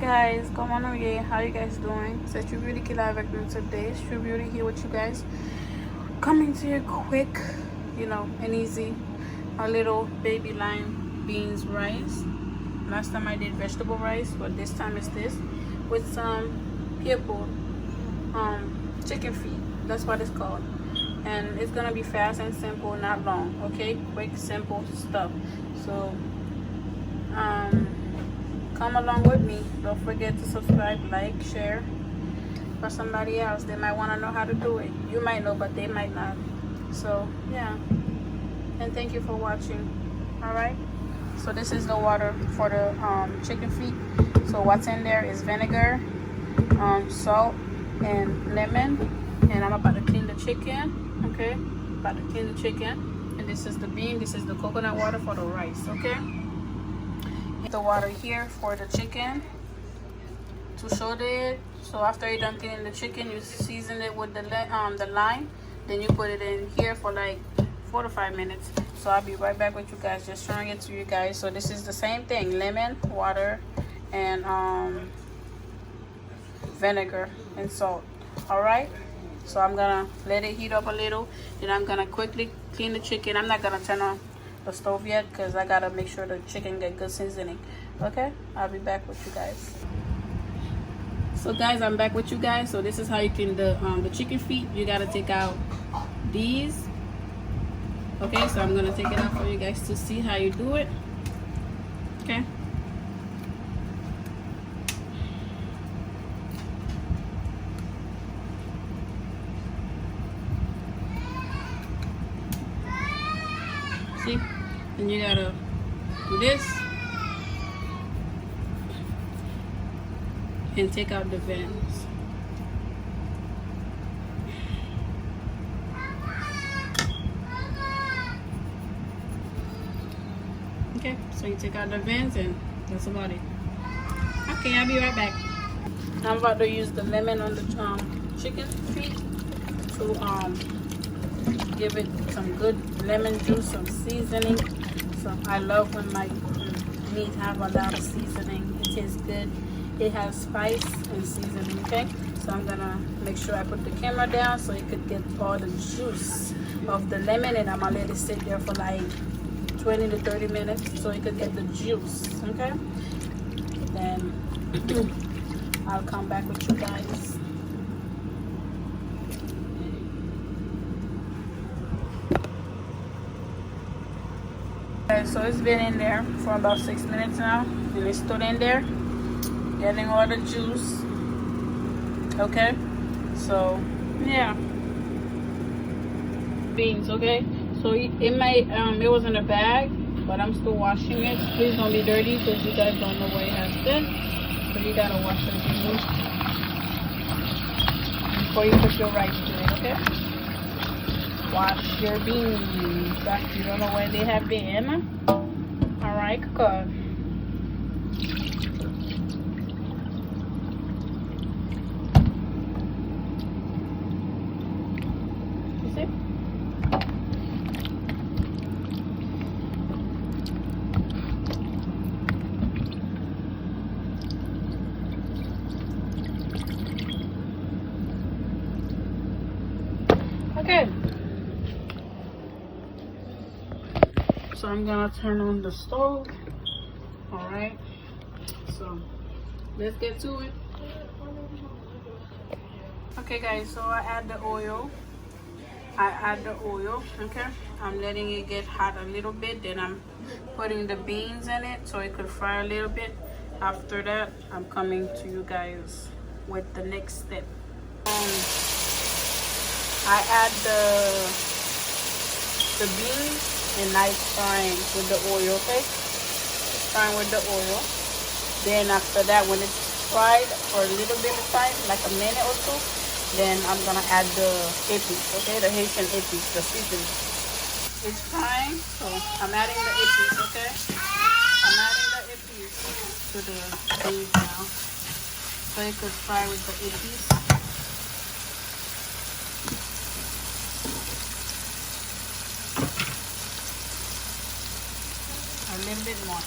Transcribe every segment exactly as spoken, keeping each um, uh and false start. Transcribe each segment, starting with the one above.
Guys, kòman nou ye? How you guys doing? Se True Beauty ki la avèk nou today. It's True Beauty here with you guys. Coming to you quick, you know, and easy. A little baby lime beans rice. Last time I did vegetable rice, but this time it's this with some pye pou, um, chicken feet. That's what it's called. And it's gonna be fast and simple, not long, okay? Quick, simple stuff. So, um, come along with me. Don't forget to subscribe, like, share. For somebody else, they might wanna know how to do it. You might know, but they might not. So, yeah. And thank you for watching. All right? So this is the water for the, um, chicken feet. So what's in there is vinegar, um, salt, and lemon. And I'm about to clean the chicken, okay? About to clean the chicken. And this is the bean, this is the coconut water for the rice, okay? The water here for the chicken to show the, so after you done cleaning the chicken, you season it with the le-, um, the lime. Then you put it in here for like four to five minutes. So I'll be right back with you guys, just showing it to you guys. So this is the same thing, lemon, water, and, um, vinegar and salt. All right. So I'm gonna let it heat up a little. Then I'm gonna quickly clean the chicken. I'm not gonna turn on the stove yet because I gotta make sure the chicken get good seasoning. Okay, I'll be back with you guys. So guys, I'm back with you guys. So this is how you clean the, um, the chicken feet. You gotta take out these. Okay, so I'm gonna take it out for you guys to see how you do it. Okay. See? And you gotta do this and take out the veins. Okay, so you take out the veins and that's about it. Okay, I'll be right back. I'm about to use the lemon on the, um, chicken feet to, um, give it some good lemon juice, some seasoning. So I love when my, mm, meat have a lot of seasoning. It tastes good. It has spice and seasoning, okay? So I'm gonna make sure I put the camera down so it could get all the juice of the lemon, and I'm gonna let it sit there for like twenty to thirty minutes so it could get the juice, okay? Then I'll come back with you guys. Okay, so it's been in there for about six minutes now, and it's still in there, getting all the juice. Okay, so yeah, beans. Okay, so it, it might, um, it was in a bag, but I'm still washing it. Please don't be dirty because you guys don't know what it has been. So you gotta wash your beans before you put your rice in it. Okay. Wash your beans. That you don't know where they have been. Alright, cook. You see? Okay. So I'm gonna turn on the stove. All right. So let's get to it. Okay, guys. So I add the oil. I add the oil. Okay. I'm letting it get hot a little bit. Then I'm putting the beans in it so it could fry a little bit. After that, I'm coming to you guys with the next step. Um, I add the the beans and I frying with the oil, okay? Frying with the oil. Then after that, when it's fried for a little bit of time, like a minute or two, then I'm gonna add the épices, okay? The Haitian épices, the seasoning. It's frying, so I'm adding the épices, okay? I'm adding the épices to the beans now. So it could fry with the épices. A little bit more.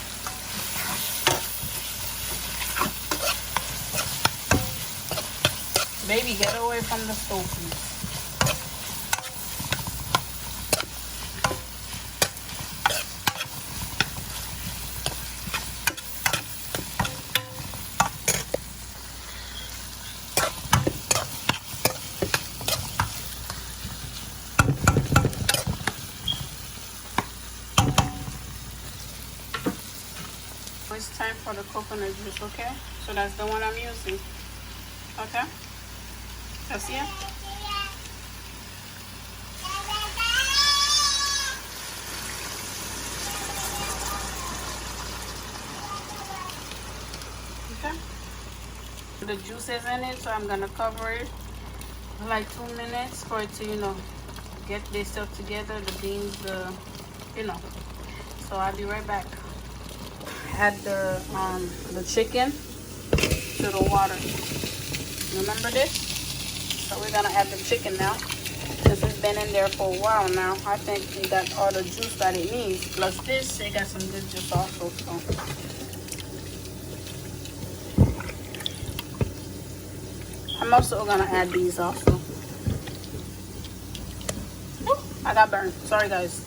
Baby, get away from the stove, please. It's time for the coconut juice, okay? So that's the one I'm using. Okay? Y'all see it? Okay. The juice is in it, so I'm gonna cover it for like two minutes for it to, you know, get itself together, the beans, the, you know. So I'll be right back. Add the um the chicken to the water. Remember this? So we're gonna add the chicken now. Since it's been in there for a while now, I think it got all the juice that it needs. Plus this, it got some good juice also. So I'm also gonna add these also. Ooh, I got burned. Sorry, guys.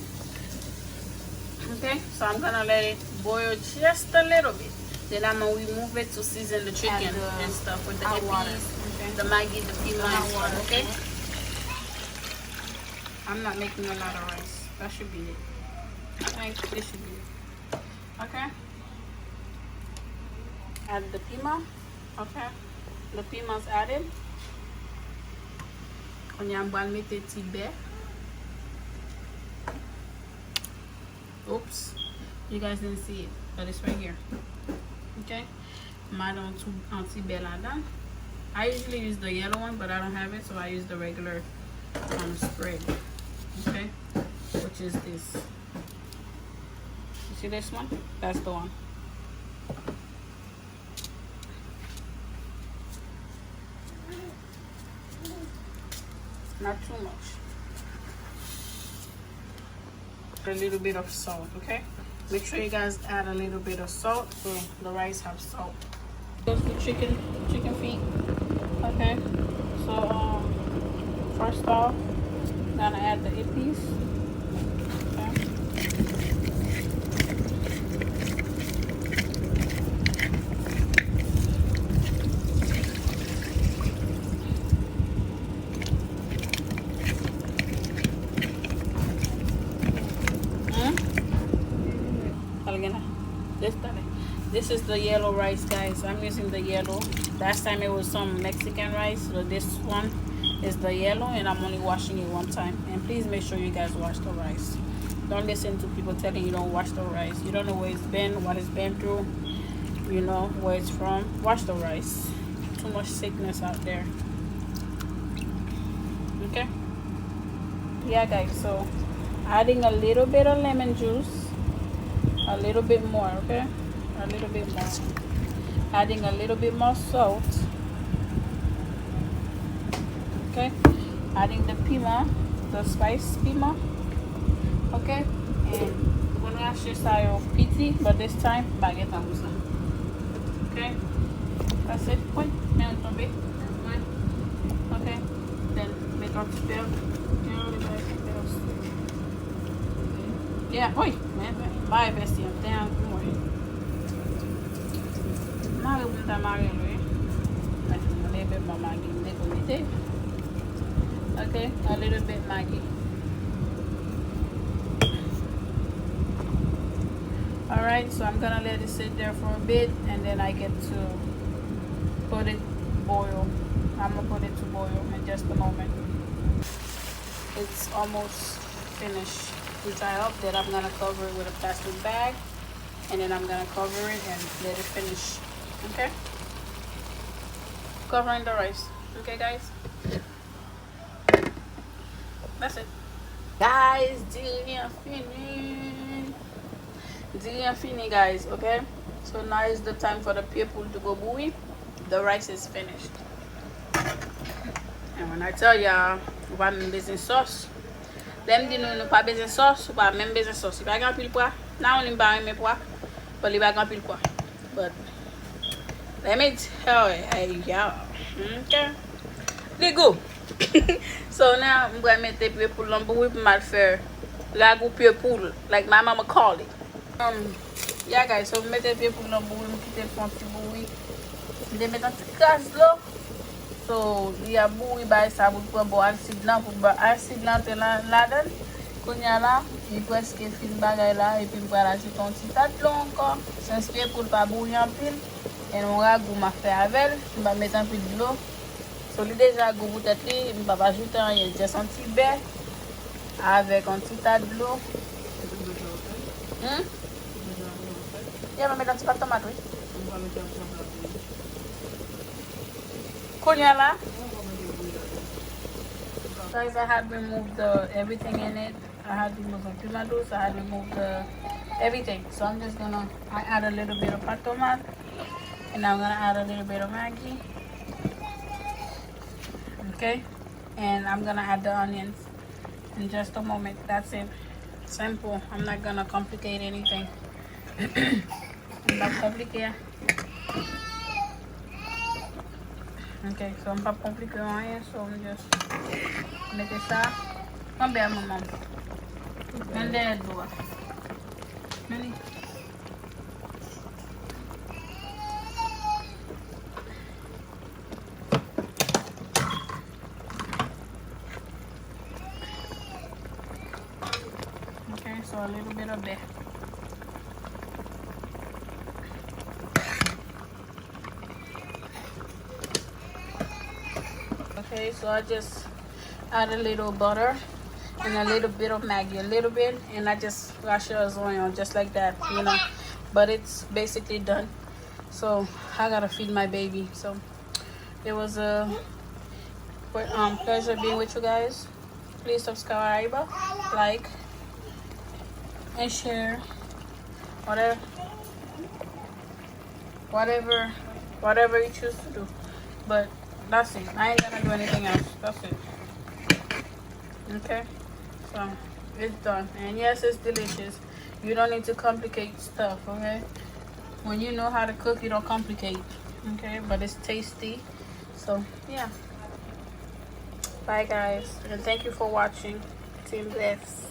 Okay, so I'm gonna let it boil just a little bit. Then I'm gonna remove it to season the chicken and stuff with the hot water. Okay. The Maggi, the piman, and stuff, okay? I'm not making a lot of rice. That should be it. I think this should be it. Okay. Add the piman. Okay. The piman's added. Kounye a m pral mete ti bè. Oops. You guys didn't see it, but it's right here. Okay. M add on to on ti bè ladan. I usually use the yellow one, but I don't have it, so I use the regular um, spread. Okay. Which is this. You see this one? That's the one. Not too much. A little bit of salt, okay? Make sure you guys add a little bit of salt so the rice have salt. Just the chicken, chicken feet. Okay. So um, first off, gonna add the ipis. Okay. Hmm? Algana. This, this is the yellow rice, guys. I'm using the yellow. Last time it was some Mexican rice, so this one is the yellow, and I'm only washing it one time. And please make sure you guys wash the rice. Don't listen to people telling you don't wash the rice. You don't know where it's been, what it's been through, you know, where it's from. Wash the rice. Too much sickness out there. Okay? Yeah, guys, so adding a little bit of lemon juice, a little bit more, okay? A little bit more. Adding a little bit more salt. Okay? Adding the piman, the spice piman. Okay? And mwen rache sa yo piti, but this time, m pa gen tan pou sa. Okay? That's it. Wi, men l tonbe. Okay? Then, met yon ti pèl. Yon ti pèl. Yeah, wi. Men, men, bay pèsi an. Ten an pou mwen. Mare pou m ta mare l, wi. Mwen leve mwen mage, m dekonekte. Okay, a little bit Maggi. Alright, so I'm gonna let it sit there for a bit and then I get to put it boil. I'm gonna put it to boil in just a moment. It's almost finished. It's I hope that I'm gonna cover it with a plastic bag and then I'm gonna cover it and let it finish. Okay? Covering the rice. Okay, guys? That's it. Guys, diri an fini. Diri an fini, guys, okay? So now is the time for the pepper to go bouyi. The rice is finished. And when I tell y'all, ou pa menm bezwen sòs. Lè m di nou, nou pa bezwen sòs, ou pa menm bezwen sòs. Li pa gen anpil pwa. Nan li m pa renmen pwa, but li pa gen anpil pwa. But let me tell you, hey, y'all. Okay? Li gou. So, now, m pral mete pye poul nan bouri pou m al fè ragou pye poul, like my mama call it. Um, yeah, guys, so m mete pye poul nan bouri, m kite l fè yon ti bouri. M te met yon ti kras dlo. So, li ap bouri bay sa pou l pran bò asid lan, pou bò asid lan te la, ladan l. Kounye a la, li prèske fin bagay la, epi m pral ajoute yon ti ta dlo ankò. Senske pou l pa bouri anpil. E yon ragou m ap fè avè l. M pa met anpil dlo. So, li deja gou pou tèt li. M p ap ajoute anyen. Just yon ti bè avèk yon ti ta dlo. Hmm? Yeah, m ap met yon ti pat tomat, wi. Kounye a la. Guys, I had removed the everything in it. I had removed the piman dous. I had removed the everything. So I'm just gonna, I add a little bit of pat tomat, and I'm gonna add a little bit of Maggi. Okay, and I'm gonna add the onions in just a moment. That's it. Simple. I'm not gonna complicate anything. M p ap konplike. Ok, so m p ap konplike anyen, so m just mete sa. Pran bè manman. Men dèyè dlo a. Men li. Okay, so a little bit of that. Okay, so I just add a little butter and a little bit of Maggi, a little bit, and I just rache les oignons just like that, you know. But it's basically done. So I gotta feed my baby. So it was a um, pleasure being with you guys. Please subscribe, like, and share. Whatever, whatever, whatever you choose to do. But that's it. I ain't gonna do anything else. That's it. Okay? So, it's done. And yes, it's delicious. You don't need to complicate stuff, okay? When you know how to cook, you don't complicate. Okay? But it's tasty. So, yeah. Bye, guys. And thank you for watching. Team Bless.